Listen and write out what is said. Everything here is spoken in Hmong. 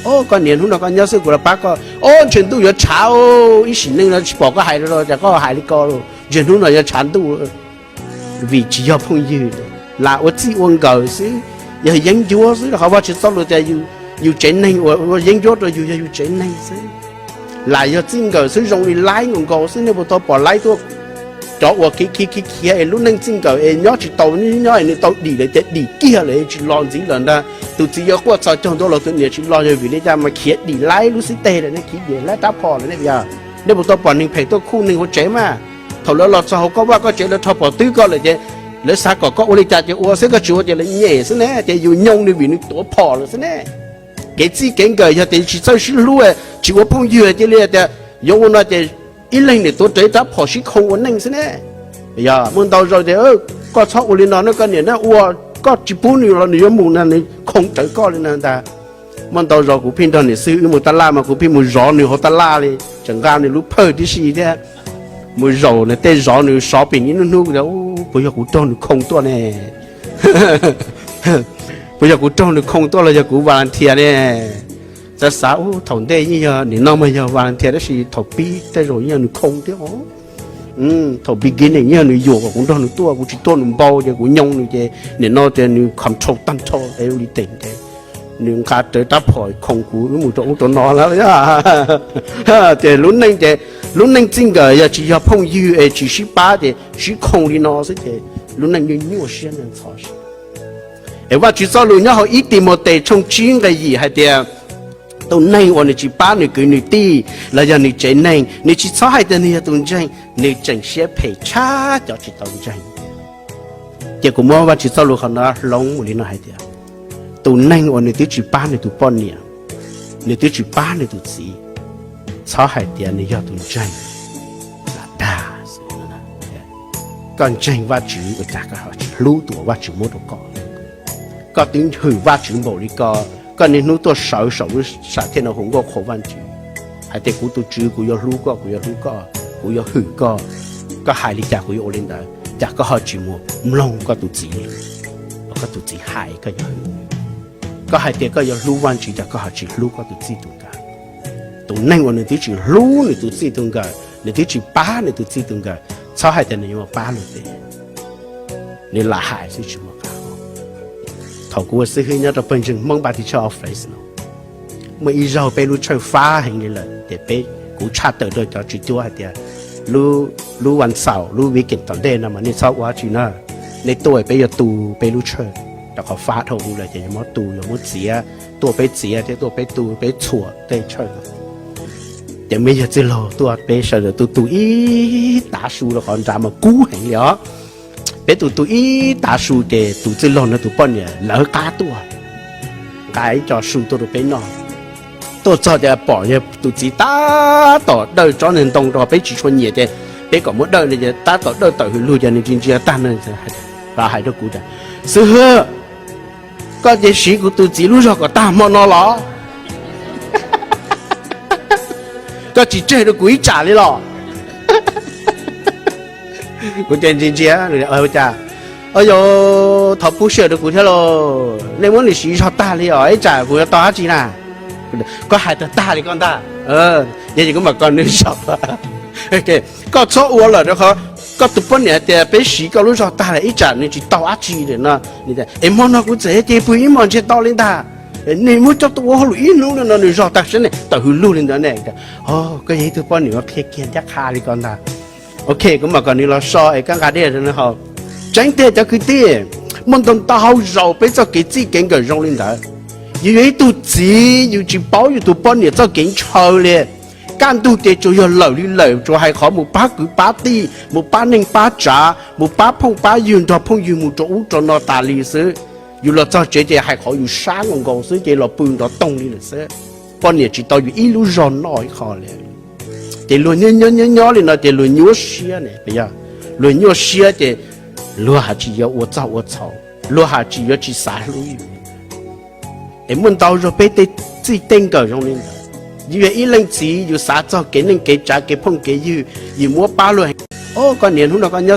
Koj niam, hnub no koj nyob xwb kuv los pab koj. Ob, ntshe ntuj yuav tshav, ib sim neej no tsis pom koj hais li los cas koj hais li ko, ntshe hnub no yuav tshav ntuj. Vim tsis yog phooj ywg, lam ua txij ua nkawm xwb, yog yeeb ncuab xwb. Qhov Vajtswv txoj lus tias yus tsev neeg uas ua yeeb ncuab rau yus yog yus tsev neeg xwb. Lam yog txij nkawm xwb, zoo li laib nkaus nkaus xwb. Nej puas tau pom laib tuaj, cov uas khiav khiav khiav khiav es lub neej txij nkawm es nyob tsis tau, nyob es nws tau dim lawm ces dim kiag lawm tsis los ntxiv lawm ntag. Tus txiv yuav quaj txhos caug ntua los tus niam tsis los, yog vim li cas mas khiav dim laib lub xib teg lawm, nej khiav dim laib rab phom lawm ne. Nej puas tau pom neeg phem tuaj khuj neeg hauv tsev mas? Thaum lawv los txog hauv koj vaj koj tsev lawv rho phom twb koj lawm ces lawv xav kom koj ua li cas ces ua xwb, koj tsis ua ces lawv nyem xwb ne. Ces yus nyoo nws vim nws tuav phom lawm xwb ne. Kev txij kev nkawm yog tias tsis txawj sib hlub, tsis ua phooj ywg cia li tias yuav ua no ces ib leeg niam tuav rawv rab phom sib khoo ua neej xwb ne. Yog muaj ntau zaus tias koj txhob ua li no na, koj niam na, ua koj tsis pub nws los nws yuav mus na, nws khoo rawv koj li no ntag. Muaj ntau zaus kuv pheej nrog niam xib hwb wb mus tab laj mas kuv pheej mus zov nws hauv tab laj li, tseem nqa nws lub phawj tib si thiab. Mus zaum nws tej zov nws sov pem ib hnub hnub, kuv tias puas yog kuv raug nws khoo tuaj ne? Puas yog kuv raug nws khoo tuaj los yog kuv volunteer ne? Xav xav ub, thaum ntej yeej yog nim no mas yog volunteer tab sis thaum pib tej zaum yeej yog nws khoo thiab. Thaum beginning yeej yog nws yuam kom kuv nrog nws tuaj, kuv tsis tuaj nws npau ces kuv nyoo nws ces nim no tias nws control tag nrho li tes ces nws nqa rawv rab phom khoo kuv mus rau ub rau no na. Ces lub neej ces lub neej txij nkawm yog tsis yog phooj ywg es tsis sib pab ces sib khoo li no xwb ces lub neej nyuaj nyuaj siab ntxhov siab. Es Vajtswv txoj lus nyob hauv ib Timautes tshooj tsib nqe yim hais tias tus neeg uas nws tsis pab nws kwv nws tij los yog nws tsev neeg, nws tsis txhob hais tias nws yog tus ntseeg, nws tseem siab phem tshaj cov tsis tau ntseeg. Ces kuv muab Vajtswv txoj lus qhov no hloov mus li no hais tias tus neeg uas nws twb tsis pab nws tus poj niam, nws twb tsis pab nws tus txiv, txhob hais tias nws yog tus ntseeg los dag. Koj ntseeg Vajtswv ua cas koj ho tsis hlub tus uas Vajtswv muab rau koj? Koj twb hwm Vajtswv npaum li ko, koj niaj hnub tuaj sawv saum lub sam thiaj no hu nkauj qhuas Vajtswv hais tias kuv tus Tswv, kuv yuav hlub koj, kuv yuav hlub koj, kuv yuav hwm koj. Koj hais li cas kuv yuav ua li ntawd, cas koj ho tsis mus mloog koj tus txiv, koj tus txiv hais koj yuav hwm? Koj hais tias koj yuav hlub Vajtswv, cas koj ho tsis hlub koj tus txij tus nkawm? Tus neeg uas nws twb tsis hlub nws tus txij tus nkawm, nws twb tsis pab nws tus txij tus nkawm, txhob hais tias nws yuav pab luag tej. Nws lam hais xwb tsis muaj qab hau. Thaum kuv ua xib hwb nyob rau pawg ntseeg Hmoob Baptist Church of Fresno, muaj ib zaug peb lub church fab heev li lawm ces peb, kuv tshaj tawm rau cov tswv cuab hais tias lub vas xaum lub weekend tom ntej no mas nej txhob ua dab tsi na, nej tuaj peb yuav tu peb lub church, rau qhov fab dhau lawm ces yuav muab tu, yuav muab txiav, tuaj peb txiav thiab tuaj peb tu peb txhuam tej church no. Ces muaj ib yawg txwj laug tuaj, peb sawv daws tu tu ib tav su rau qhov nrad mas kub heev li os. Peb tu tu ib tav su ces tus txwj laug no tus poj niam lawv qab tuaj, nqa ib co su tuaj rau peb noj. Tuaj txog ces pom yog tus txiv tab tom dawj tsob niag ntoo rau, peb tsis tshua nyiam ces peb kom muab dawj no ces tab tom dawj tawm hwm lug ces nws ntsia ntsia tag no, hais rau kuv tias, Xib hwb, koj cia siv kuv tus txiv lub zog kom tag hmo no los? Koj tsis tseg rau kuv ib tsam li los? Kuv ces ntsia ntsia, cas, o yog, thov pub sij hawm rau kuv thiab lauj, nej muab nws siv zog tag li os, ib tsam kuv yuav tau dab tsi na? Koj hais tag tag li koj ntag. Yog ces kuv mam kom nws zog. Koj txhob ua lawm rau qhov koj tus poj niam hais tias peb siv koj lub zog tag lawm ib tsam nws tsis tau dab tsi lawm no. Es hmo no kuv txawm cia pw ib hmos ntsiag to li ntag. Nws muab coj tuaj ua hauj lwm ib hnub no nws zog tag siab ne, tawm hwm lug li ntawd ne. Koj yog ib tug poj niam uas qhia kiag ncaj qha li ko ntag. Ok, kuv mam kom nws los so es koj nqa dej rau nws haus. Tseeb tiag cov kwv tij, muaj ntau ntau zaus peb txoj kev txij kev nkawm zoo li ntawd. Yus yog ib tug txiv yus tsis paub yus tus poj niam txoj kev ntshaw li. Kaj ntug ces tsuas yog lawm li lawm, tsuas hais qhov mus pab kwv pab tij, mus pab neej pab tsav, mus pab phooj pab ywg, nrog phooj ywg mus rau ub rau no tas li xwb. Yus los txog tsev ces hais qhov yus sab nkaus nkaus xwb ces los pw nrov toog li lawm xwb. Poj niam tsis tau yus ib lub zog noj ib qho li. Ces luag nyob nyob nyob nyob li no ces luag nyuaj siab ne, luag nyuaj siab ces luag haj tsis yuav ua txog ua txhaum, luag haj tsis yuav tsis xav hlub yus. Es muaj ntau zaus peb tej txij tej nkawm zoo li ntawd. Yus yog ib leej txiv yus xav txog kev neej kev tsav kev phooj kev ywg, yus muab pab luag heev. O, koj niam, hnub no koj nyob